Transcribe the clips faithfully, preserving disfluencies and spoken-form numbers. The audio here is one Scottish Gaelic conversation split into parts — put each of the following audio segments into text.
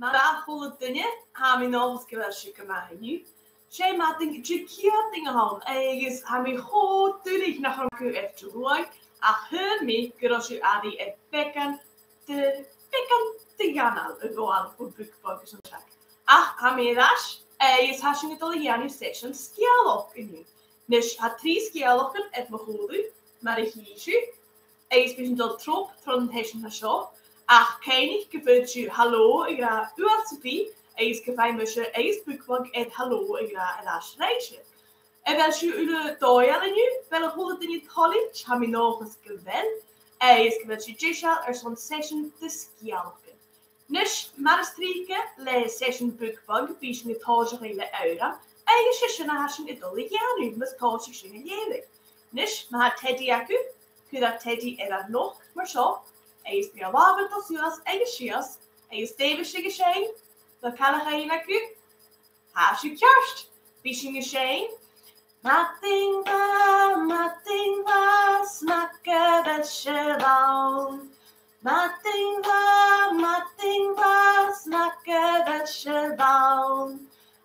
Madainn mhath a h-uile duine, tha mi an dòchas gu bheil sibh gu math an-diugh. 'S e madainn Diciadain a th' ann, agus tha mi cho duilich nach robh mi air Diluain, ach shaoil mi gun robh sibh airidh air beagan de, beagan de dh'anail a ghabhail bho Bookbug airson seo. Ach tha mi air ais, agus tha sinn a' dol a dhèanamh seisean sgeulachd an-diugh. A-nis, tha trì sgeulachdan air mo chùlaibh, mar a chì sibh, agus bidh sinn a' dol tron, tron t-seisean seo, ach cuimhnich gum faod sibh halò a ràdh uair sam bith, agus gum faigh mise agus Bookbug air halò a ràdh air ais ribhse. A bheil sibh uile dòigheil an-diugh? A bheil a h-uile duine toilichte? Tha mi an dòchas gu bheil, agus gu bheil sibh deiseil airson seisean de sgeulachdan. A-nis, mar as trice le seisean Bookbug, bidh sinn a' tòiseachadh le òran, agus 's e sin a tha sinn a' dol a dhèanamh, mus tòisich sinn a' leughadh. A-nis, ma tha teadaidh agaibh, cuiribh teadaidh air ur n-uchd mar seo, agus bidh ur làmhan a' dol suas agus sìos, agus dèanamaid a' seinn, a bheil càil a chèile agaibh? Tha sibh ceart, bidh sinn a' seinn. Madainn mhath, madainn mhath, 's math gu bheil sibh ann. Madainn mhath, madainn mhath, 's math gu bheil sibh ann.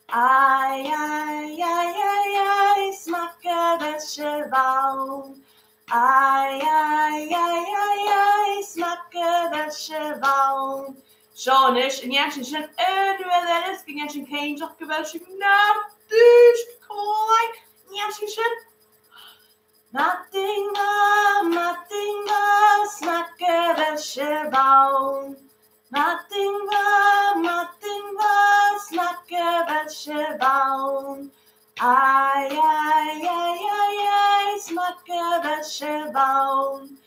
Ai, ai, ai, ai, ai, 's math gu bheil sibh ann. Ai, ai, ai, ai, ai, 's math gu bheil sibh ann. Seo a-nis, an dèan sinn sin aon uair eile, 's gun dèan sinn cinnteach gu bheil sinn nar dùisg còmhla. An dèan sinn sin? Madainn mhath, madainn mhath, 's math gu bheil sibh ann. Madainn mhath, madainn mhath, 's math gu bheil sibh ann. Ai, ai, ai, ai, ai, 's math gu bheil sibh ann.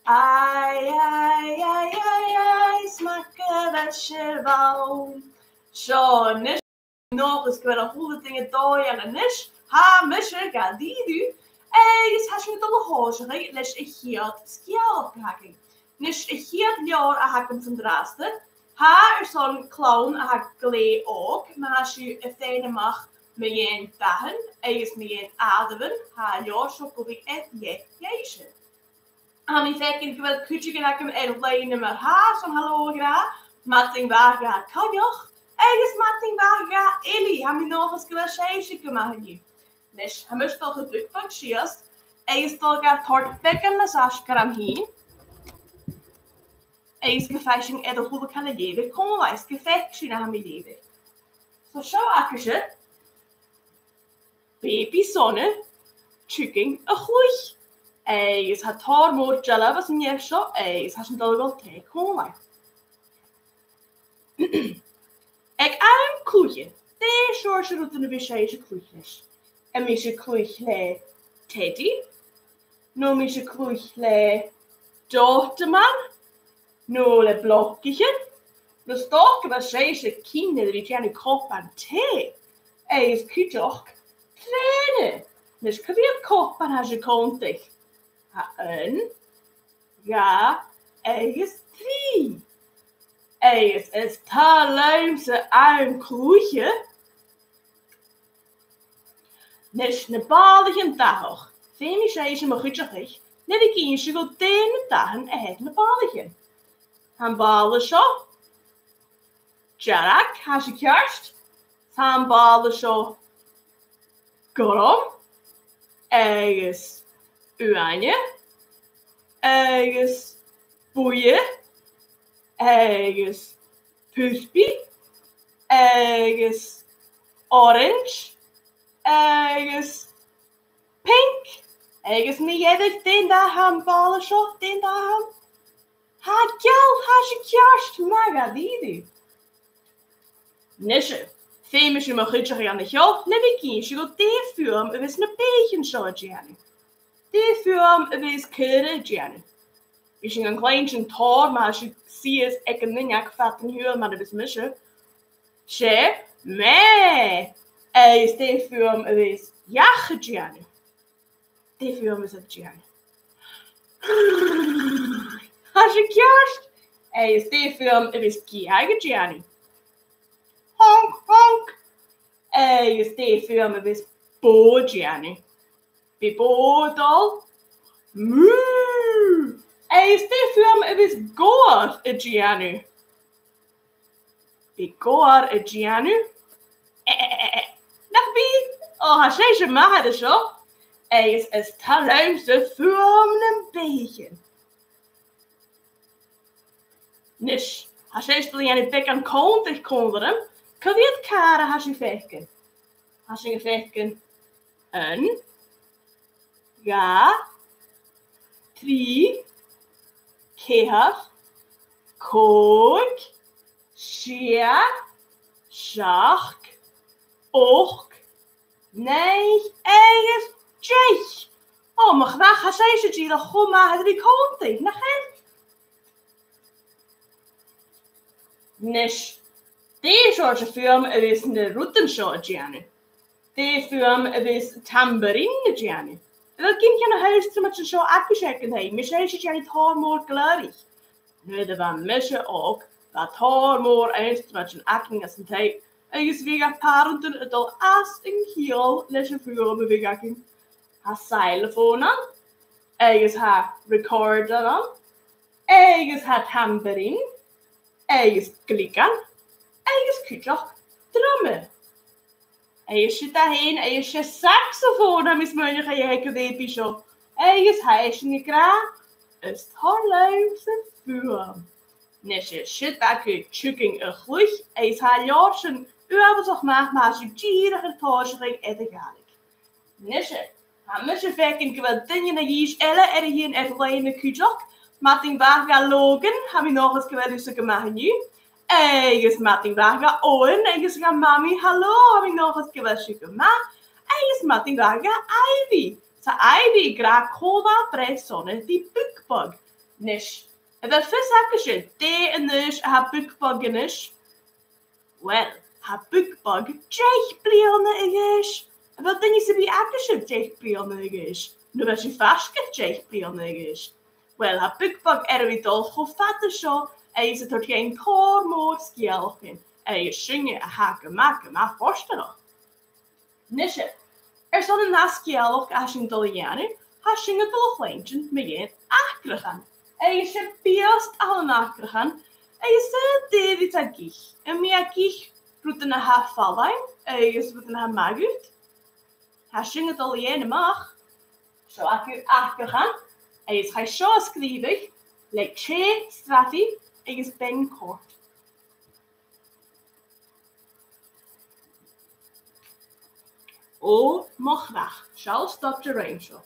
Ai, ai, ai, ai, ai, 's math gu bheil sibh ann. Seo a-nis. An dòchas gu bheil a h-uile duine dòigheil a-nis, tha mise ga lìbhrigeadh, agus tha sinn a' dol a thòiseachadh leis a' chiad sgeulachd a th' againn. A-nis, a' chiad leabhar a th' agam an-dràsta, tha e airson clann a tha glè òg, ma tha sibh a' faighinn a-mach mu dheidhinn dathan agus mu dheidhinn àireamhan, tha an leabhar seo gu bhith air leth dhuibhse. Tha mi a' faicinn gu bheil cuideigin agam air loidhne mar-thà, airson halò a ràdh, madainn mhath dha Coinneach, agus madainn mhath dha Eilidh, tha mi an dòchas gu bheil sibhse gu math an-diugh. A-nis, tha mise a' dol a chur Bookbug sìos, agus a' dol ga toirt beagan nas fhaisge orm fhìn, agus gum faigh sinn air a h-uile càil a leughadh còmhla, is gum faic sinn na tha mi a' leughadh. So seo agaibhse Baby Sona, Tiugainn a Chluich. Agus tha tòrr mòr dealbh anns an leabhar seo, agus tha sinn a' dol a ghabhail tè còmhla. Aig àm cluiche, dè seòrsa rudan a bhios sibhse a' cluich leis? Am bi sibh a' cluich le teadaidh? No am bi sibh a' cluich le dòtaman? No le blocaichean? No 's dòcha gu bheil sibhse cinnteach a bhith a' dèanamh cupan tì, agus cuideachd trèana. A-nis, cia mheud cupan a tha sibh a' cunntadh? Tha aon, dhà agus trì. Agus is toil leamsa àm cluiche. A-nis, na bàlaichean dathach. Feumaidh sibhse mo chuideachadh le bhith ag innse dhomh dè na dathan a th' air na bàlaichean. Tha am bàla seo dearg, tha sin ceart. Tha am bàla seo gorm, agus uaine, agus buidhe, agus purpaidh, agus orains, agus pinc, agus mu dheireadh, dè an dath a th' air am bàla seo, dè an dath a th' ann? Tha geal, tha sin ceart, math dha-rìribh. Nise, feumaidh sibh mo chuideachadh an seo le bhith ag innse dhomh dè fuaim a bhios na beathaichean seo a' dèanamh. Dè fuaim a bhios caora a' dèanamh? Bidh sinn gan cluinntinn tòrr ma tha sibh sìos aig an uinneag fad an t-siubhail mar a bhios mise. 'S e mè! Agus dè fuaim a bhios each a' dèanamh? Dè fuaim a bhios e a' dèanamh? Tha sin ceart! Agus dè fuaim a bhios geadh a' dèanamh? Honk, honk! Agus dè fuaim a bhios bò a' dèanamh? Bidh bò a' dol mù! Agus dè fuaim a bhios gobhar a' dèanamh? i gcomhair a' dèanamh. Eh, eh, eh, eh. Nach bi? Ò, tha sibhse math air seo. Agus is toil leamsa fuaim nam beathaichean. Nis, tha sibhse a' dol a dhèanamh beagan cunntaidh còmhla rium. Cò mheud càr a tha sibh a' faicinn? Tha sibh a' faicinn aon, dhà, trì, ceithir, còig, sia, seachd, ochd, naoi agus deich. Ò, mo chreach, tha sibhse dìreach cho math air a bhith a' cunntadh, nach eil? Nis, dè seòrsa fuaim a bhios na rudan seo a' dèanamh? Dè fuaim a bhios tambourine a' dèanamh? A bheil gin de na h-instruments seo agaibhse aig an taigh? Bha mise a' dèanamh tòrr mòr gu leòr. Nuair a bha mise òg, bha tòrr mòr instruments againn anns an taigh, agus bhiodh ar pàrantan a' dol às an ciall leis a' bhuaidh a bhiodh againn. Tha xylophone ann, agus tha recorder ann, agus tha tambourine, agus gliogan, agus cuideachd druma. Agus siud e fhèin, agus 's e saxophone a tha mi a' smaoineachadh a dh'fheuch a' bhèibidh seo. Agus tha esan ag ràdh, is toil leamsa fuaim. Nise, siud agaibh tiugainn a' chluich, agus tha an leabhar sin uabhasach math ma tha sibh dìreach air tòiseachadh air a' Ghàidhlig. Nise, tha mise a' faicinn gu bheil duine no dhithis eile air a thighinn air loidhne cuideachd. Madainn mhath dha Logan, tha mi an dòchas gu bheil thusa gu math an-diugh. Agus madainn mhath dha Eòghann agus dha Mamaidh, halò, tha mi an dòchas gu bheil sibh gu math. Agus madainn mhath dha Ivy. Tha Ivy ag ràdh cò mheud bliadhna a tha Bookbug. Nis, a bheil fios agaibhse dè an aois a tha Bookbug a-nis? Uill, tha Bookbug deich bliadhna a dh'aois. A bheil duine sam bith agaibhse deich bliadhna a dh'aois? No a bheil sibh faisg air deich bliadhna a dh'aois? Uill, tha Bookbug air a bhith a' dol cho fada seo agus a' toirt dhuinn tòrr mòr sgeulachdan, agus sinne a tha gu math, gu math fortanach. Nise, airson an ath sgeulachd a tha sinn a' dol a dhèanamh, tha sinn a' dol a chluinntinn mu dheidhinn acrachan. Agus 's e biast a th' ann an acrachan, agus saoil dè bhios tu ag ithe? Am bi thu ag ithe rudan a tha fallain agus rudan a tha math dhut? Tha sinn a' dol a dh'fhaighinn a-mach. Seo agaibh acrachan, agus chaidh seo a sgrìobhadh le Che Strachey agus Ben Cort. Ò mo chreach, seall stop de rinn seo.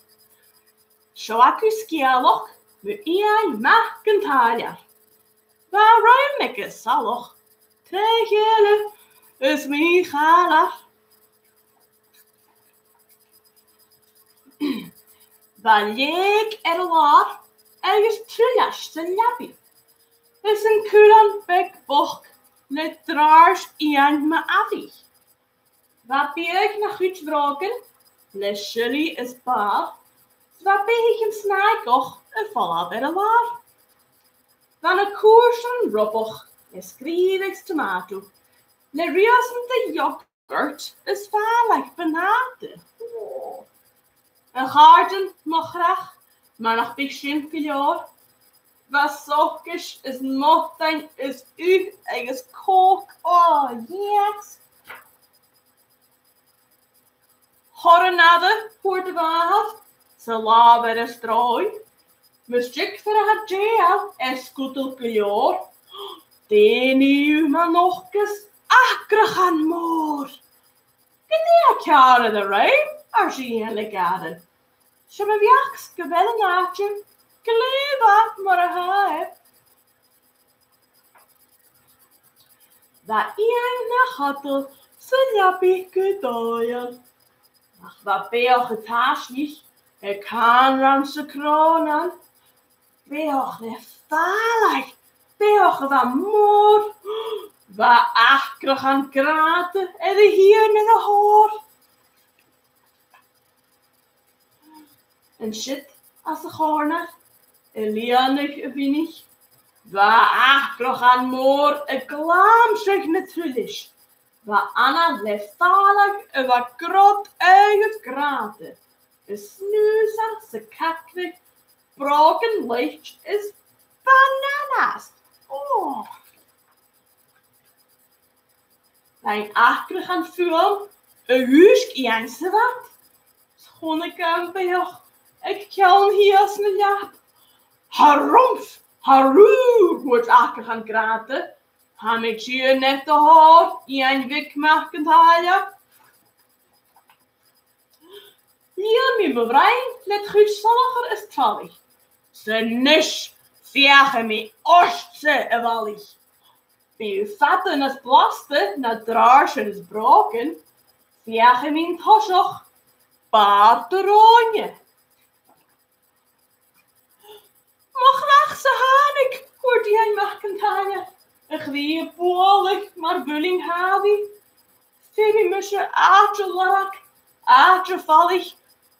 Seo agaibh sgeulachd mu Iain Mac an Tàilleir. Bha rùm aige salach, trèidh eile is mì-chàilear. Bha lèig air an làr agus truileas sa leabaidh. Is an cuilean beag bhochd le dràrd Iain ma-thà. Bha biadh na chuid bhrògan le silidh is bàrr, 's bha beathaichean snàigeach a' falbh air an làr. Bha na cùirtean robach le sgrìobhadh is tomato, le riasan de yogurt is fàileadh buntàta. Ò. A chàirdean, mo chreach, mar nach biodh sin gu leòr, bha socair is mothan is ugh agus Coke. Ò, yes! Thoir an aire, thuirt a mhàthair, 's a làmh air a sròin. Mus tig fear a tha dèidheil air sgudal gu leòr, dè nì thu ma nochdas acrachan mòr? Gu dè tha ceàrr air an rùm? ars Iain le gàire. 'S e mo bheachd-sa gu bheil an àite glè mhath mar a tha e. Bha Iain na chadal sa leabaidh gu dòigheil. Ach bha beathach a' tàislich aig cànran sa chrònan. Beathach le fàileadh, beathach a bha mòr. Bha acrachan grànda air a thighinn air a thòir. An siud anns a' chòrnair, a' lìonadh a mhionaich, bha acrachan mòr a' glamhsadh na truileas. Bha Anna le fàileadh a bha grod agus grànda, a' snùsach 's a' cagradh brògan lite is bananas. Ò! Rinn acrachan fuaim a dhùisg Iain sa bhad. 'S chunnaic e am beathach aig ceann shìos na leap. Harumf! Harú! Thuirt acrachan grànda. Tha mi a' tighinn nad thoirt, Iain Mhic an t-Saoir. Lìon mi mo bhroinn le do chuid salchar is tralaich. 'S a-nis, feuchaidh mi ortsa, a bhalaich. Bidh thu fada nas blasta na tràirsean is brògan. Feuchaidh mi an toiseach bàrr do ròine. Mo chreach-sa thàinig, thuirt Iain Mac an t-Saoir, a chridhe bualadh mar mhuilinn-shàbhaidh. Feumaidh mise àite a lorg, àite a phàigheadh,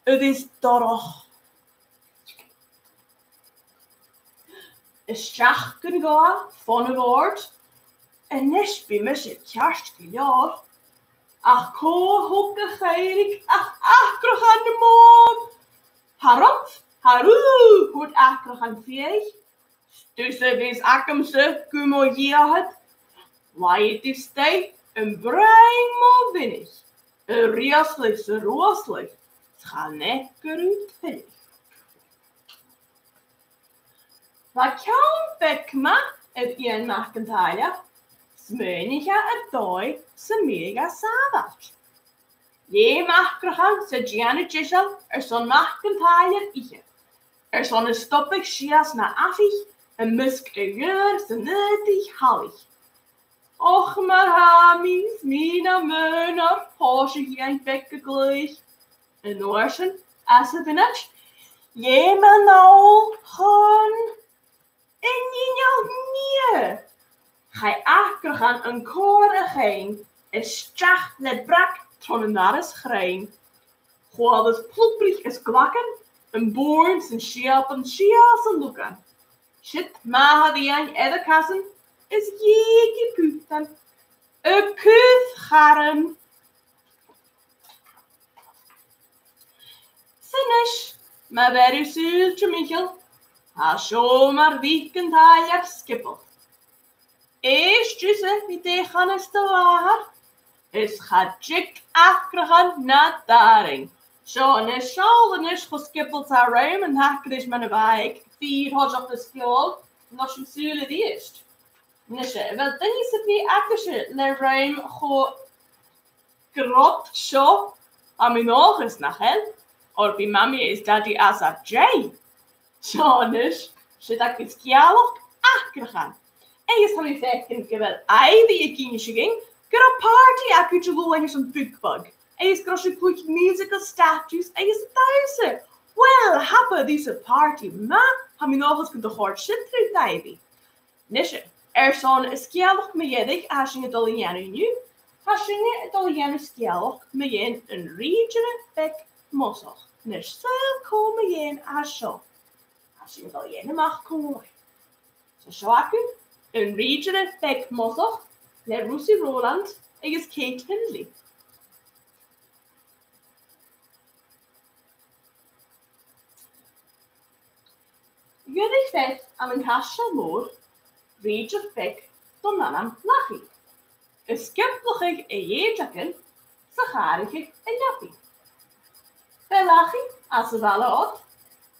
a-rithist dorch. A-steach gun gobha fon a' bhòrd, a-nis bidh mise ceart gu leòr. Ach cò thog a' chaoraich ach acrachan na mòr. Harumf! Harú! Thuirt acrachan fiadhaich. 'S tusa a bhios agamsa gu mo dhìcheall. Laigh a-staigh am broinn mo mhionaich, a' riaslaich 's a' ruaslaich, 's chan e gu robh tuilleadh. Bha ceann beag math air Iain Mac an t-Saoir, smaoinich e air dòigh sam bithinn ga sàbhailt. Leum acrachan 's a' dèanamh deiseil airson Mac an t-Saoir ithe, airson a stobadh sìos na h-amhaich am measg a' ghaoir 's an aodaich shalaich. Och, mar a tha mi, 's mi nam aonar, thòisich Iain beag a' glaodh. An uair sin, anns a' mhionaid, leum e a-null chun an inneal-gnidhe. Chaidh acrachan an còrr a chinn, a-steach le brag tron an doras chruinn. Chualas plubraich is glagan, am bùrn 's an siabann sìos an lugan. Siud m' athair Iain air a casan, is dh'eug e putan. A' cur charm. 'S a-nis, ma bheir thu sùil timcheall, tha seo mar Mhic an t-Saoir sgiobalta. Èist thusa ri dè chanas do mhàthair, is cha tig acrachan nad àrainn. Seo a-nis, seall a-nis cho sgiobalta 's a tha rùm an taca ris mar a bha e aig fìor thoiseach na sgeòil, an toir sinn sùil a-rithist. Nise, a bheil duine sam bith agaibhse le rùm cho grod seo? Tha mi an dòchas nach eil, oir bidh Mamaidh is Dadaidh às ur dèidh. Seo a-nis, siud agaibh sgeulachd acrachan. Agus tha mi a' faicinn gu bheil Ivy ag innse dhuinn gun robh pàrtaidh agaibh Diluain airson Bookbug, agus gun robh sibh a' cluich musical statues agus a' dannsa. Uill, thapaidh thusa pàrtaidh math, tha mi an dòchas gun do chòrd sin riut, Ivy. Nise, airson an sgeulachd mu dheireadh a tha sinn a' dol a dhèanamh an-diugh, tha sinne a' dol a dhèanamh sgeulachd mu dheidhinn an Rìdeara Beag Mosach. Nise, saoil cò mu dheidhinn a tha seo? Tha sinn a' dol a dhèanamh a-mach còmhla. So seo agaibh An Rìdeara Beag Mosach le Rosie Rowland agus Kate Hindley. Dh'fhuirich fear ann an caisteal mòr rìdear beag don ainm Lachaidh, a' sgioblachadh a dhèideagan 's a' chàradh a leabaidh. B' e Lachaidh às a' bhaile ud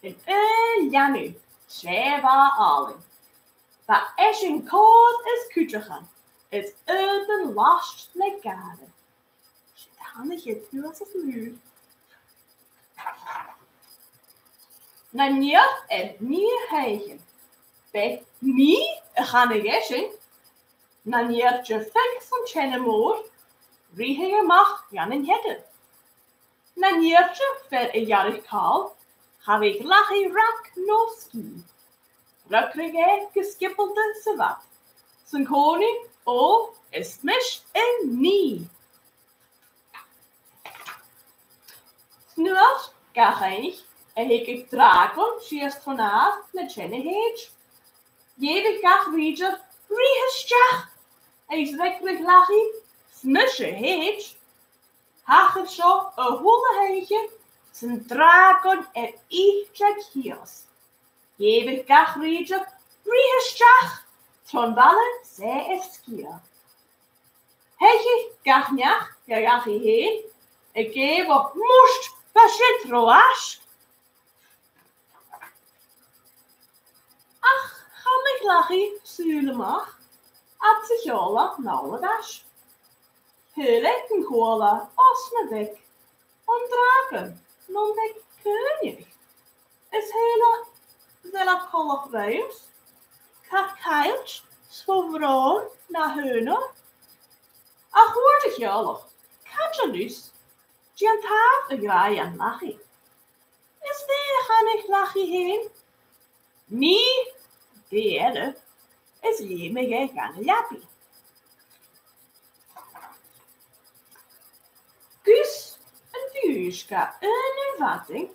an aon leanabh, 's e bha àlainn. Bha esan còir is cuideachail, is aodann last le gàire. 'S e a thàinig e suas às an ùir. Nan iar air nì a h-aon, b' e nì a chanadh esan. Nan iar de phioc san teine mòr, ruith e a-mach dhan an teine. Nan iar de fear a ghearradh càl, cha bhiodh Lachaidh rag no sgìth. Fhreagradh e gu sgiobalta sa bhad, 's an-còmhnaidh, ò, is mise an nì. 'S an uair, gach oidhche, a thigeadh dràgon sìos tron adhar le teine shèid. Dh'èigheadh gach rìdear, ruith a-steach, agus fhreagradh Lachaidh, 's mise a shèid. Thachair seo a h-uile h-oidhche, 's an dràgon air iteig shìos. Dh'èigheadh gach rìdear, ruith a-steach, tron bhaile 's e air sgiath. Theich gach neach dha dhachaigh fhèin, ag èigheach murt, bha siud ro fhaisg. Ach chunnaic Lachaidh sùil a-mach, fhad 's a sheòl e an t-sabhal air ais. Shaoil e gun cuala e osna bheag, an dràgon, no am beag caoineadh. Is shaoil e, a bheil e coltach rium-sa, car caillte 's fo bhròn na h-aonar? Ach thuirt a' cheòlach, càit a bheil thusa? Dè an t-àm a ghràdh e an Lachaidh? Is dè a chanadh Lachaidh fhèin? Nì, dè eile, is leum e dhan a' leabaidh. Gus an do dhùisg e aon mhadainn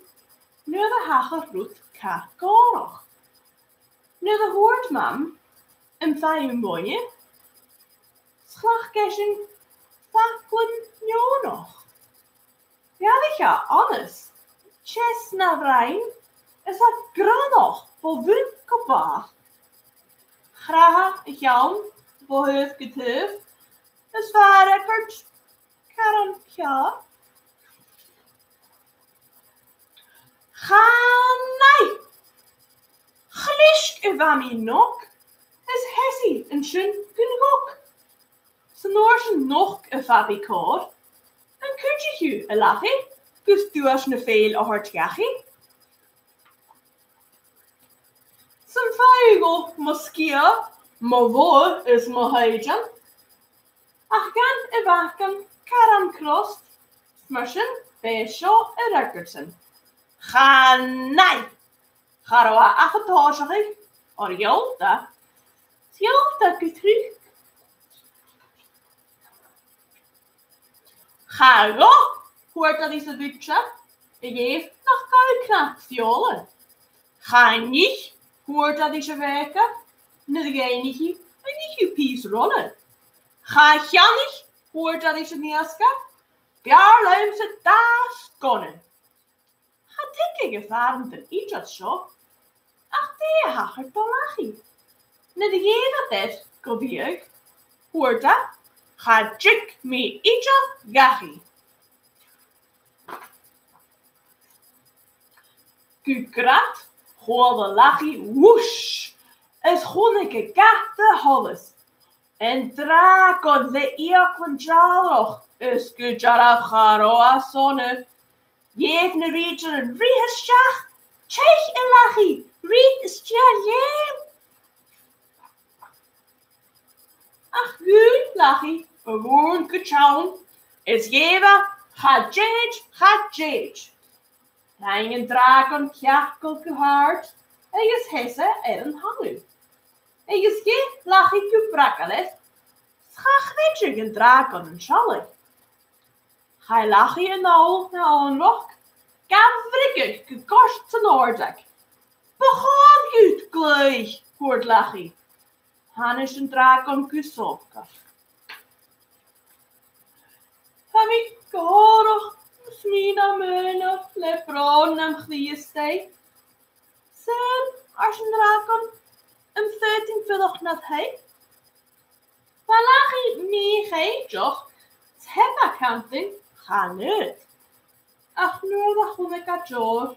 nuair a thachair rud car gòrach. Nuair a thuirt Mam, am faigh thu bainne? 'S chleachd esan faclan neònach. Dh'fhairich e anns, teas na bhroinn, is e gronach bho bhun gu bàrr. Chrath e a cheann bho thaobh gu taobh, is bha e a' faireachdainn car ceàrr. Chan fhaigh! Chlisg a' Mhamaidh Nog, is sheas i an sin gun ghog. 'S an uair sin nochd a' Bhabaidh Còir, an cuidich thu, a Lachaidh, gus duais na fèill a thoirt dhachaigh? 'S am faigh thu dhomh mo sgiath, mo bhogha is mo shaighdean? Ach dh'fhan a' bhacan car crosta, mar sin, b' e seo a fhreagair esan. Chan fhaigh! Cha robh e ach a' tòiseachadh, oir dh'fhalbh e, dh'fhalbh e gu tric. Cha ghabh, thuirt e ris a' bhùidsear, a dh'èigh nach gabhadh cnap feòla. Chan ith, thuirt e ris a' bhèicear, nuair a dh'fhaighnich i, an ith thu pìos rola? Cha cheannaich, thuirt e ris an iasgair, b' fheàrr leamsa dà sgona. Cha tuigeadh am fearann don idiot seo, ach dè a thachair do Lachaidh? Nuair a dh'èigh iad air gu biadh, thuirt e, cha tig mi idir dhachaigh. Gu grad, chuala Lachaidh whoosh, is chunnaic e gad sholas an dràgon le fhiaclan dealrach, is gu dearbh cha robh e sona. Dh'èigh na rìghdearan, ruith a-steach, teich, a Lachaidh, ruith a-steach leam. Ach dhùin Lachaidh a mhùn gu teann, is dh'èigh e, cha tèid, cha tèid. Rinn an dràgon cearcall gu h-àrd, agus sheas e air an talamh. Agus dh'èigh Lachaidh gu bragail air, 's cha chreideadh an dràgon an sealladh. Chaidh Lachaidh a-null na fhònrach, ga bhriogadh gu goirt san òrdag. Bu chòir dhut glaodh, thuirt Lachaidh. Thàinig an dràgon gu sònraichte. Tha mi gòrach, 's mi nam aonar le bròn nam chridhe-staigh. Sin, ars an dràgon, am faod sinn fuireach nad thaigh? Bha Lachaidh mì-chinnteach, 's theab e cantainn chan fhaod. Ach nuair a chunnaic e deòir,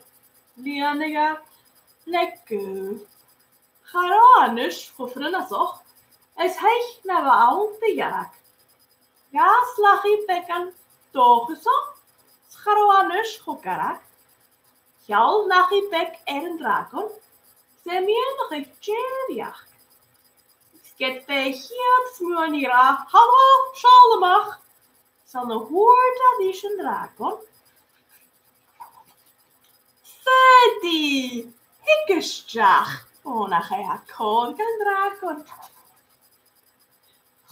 lìon e le gaol. Cha robh e a-nis cho frionasach is theich na bha ann de dhearg. Dh'fhàs Lachaidh beagan dòchasach, 's cha robh e a-nis cho garg. Sheall Lachaidh beag air an dràgon, 's e a' miannachadh dèideag. 'S ged b' e a' chiad smuain a ràdh, "Halò, seall a-mach!" 's ann a thuirt e ris an dràgon, "Faodaidh, thig a-steach, o nach eil e còir dhan dràgon."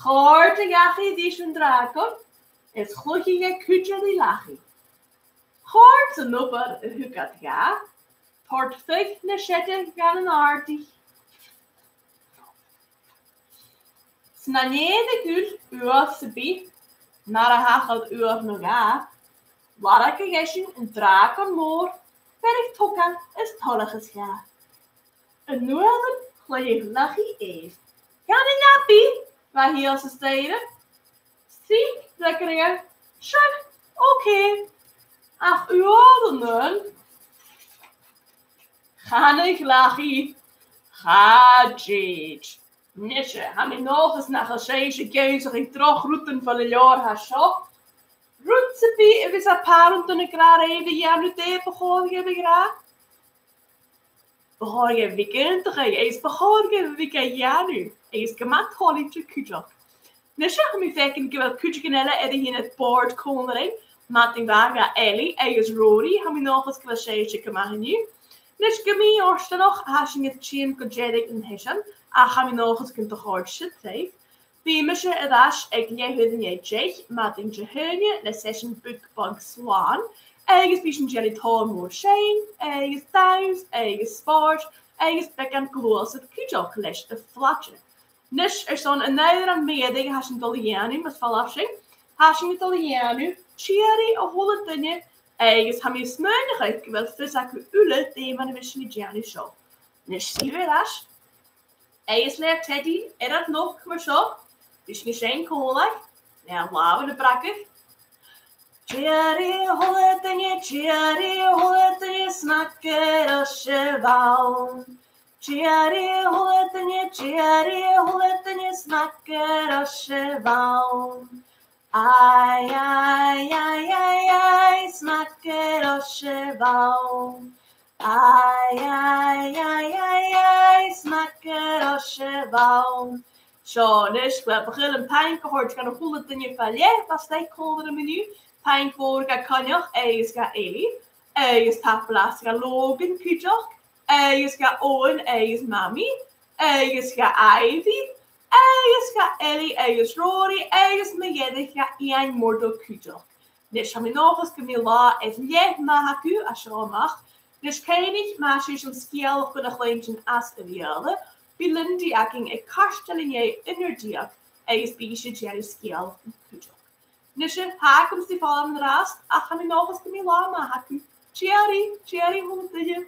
Chòrd a dhachaigh ris an dràgon, is chluicheadh e cuide ri Lachaidh. Chòrd san obair a thug iad dha, toirt fuil na seada dhan an àrdachadh. 'S nan dèidh a dhol uair sam bith, nuair a thachair uair no dhà, lorgadh esan an dràgon mòr, fear a bha togail is toileachas dha. An uair sin chluicheadh Lachaidh air. Dhan an leabaidh, bha e shìos an staidhre. 'S Dè? Raghnaill. Sure, okay. Ach uaireannan, chan eil e gu leòr, cha tèid. Nise, tha mi an dòchas nach eil sibhse ag ionnsachadh droch rudan far an leabhar a tha seo. Rud sam bith a bhios ur pàrantan ag ràdh ribh a dhèanamh, dè bu chòir dhuibh a ràdh? Bu chòir dhuibh a bhith ag aontachadh, agus bu chòir dhuibh a bhith ga dhèanamh, agus gu math toilichte cuideachd. Nise, tha mi a' faicinn gu bheil cuideigin eile air a thighinn air bòrd còmhla rinn, madainn mhath dha Ellie agus Rory, tha mi an dòchas gu bheil sibhse gu math an-diugh. Nise, gu mì-fhortanach, tha sinn a' tighinn gu deireadh an t-seisein, ach tha mi an dòchas gun do chòrd sin ribh. Bidh mise air ais aig leth-uair an dèidh deich madainn Dihaoine le seisean Bookbug slàn, agus bidh sinn a' dèanamh tòrr mòr seinn, agus dannsa, agus spòrs, agus beagan gluasad cuideachd leis a' phlaide. Nise, airson an òrain mu dheireadh a tha sinn a' dol a dhèanamh, mus fhalbh sinn, tha sinn a' dol a dhèanamh Tìoraidh a h-uile duine, agus tha mi a' smaoineachadh gu bheil fios agaibh uile dè mar a bhios sinn a' dèanamh seo. Nise, suidhibh air ais. Agus le ur teadaidh air ur n-uchd mar seo, bidh sinn a' seinn còmhla, le ar làmhan a' bragadh. Tìoraidh a h-uile duine, tìoraidh a h-uile duine, 's math gun robh sibh ann. Tìoraidh a h-uile duine, tìoraidh a h-uile duine, 's math gun robh sibh ann. Ai, ai, ai, ai, ai, 's math gun robh sibh ann. Ai, ai, ai, ai, ai, 's math gun robh sibh ann. Seo a-nis, uill, bu chaomh leam taing a thoirt dhan a h-uile duine fa leth a bha a-staigh còmhla rium an-diugh, taing mhòr dha Coinneach agus dha Eilidh, agus tapadh leat dha Logan cuideachd, agus dha Eòghann agus Mamaidh, agus dha Ivy, agus dha Ellie agus Rory, agus mu dheireadh dha Iain Murdo cuideachd. Nis, tha mi an dòchas gum bi latha air leth math agaibh à seo a-mach. Nis, cuimhnich, ma tha sibhse an sgeulachdan a chluinntinn às a' Bheurla, bidh Lindy againn aig cairteal an dèidh aon uair deug, agus bidh ise a' dèanamh sgeulachdan cuideachd. Nis, tha agamsa ri falbh an-dràsta, ach tha mi an dòchas gum bi latha math agaibh. Tìoraidh, tìoraidh a h-uile duine.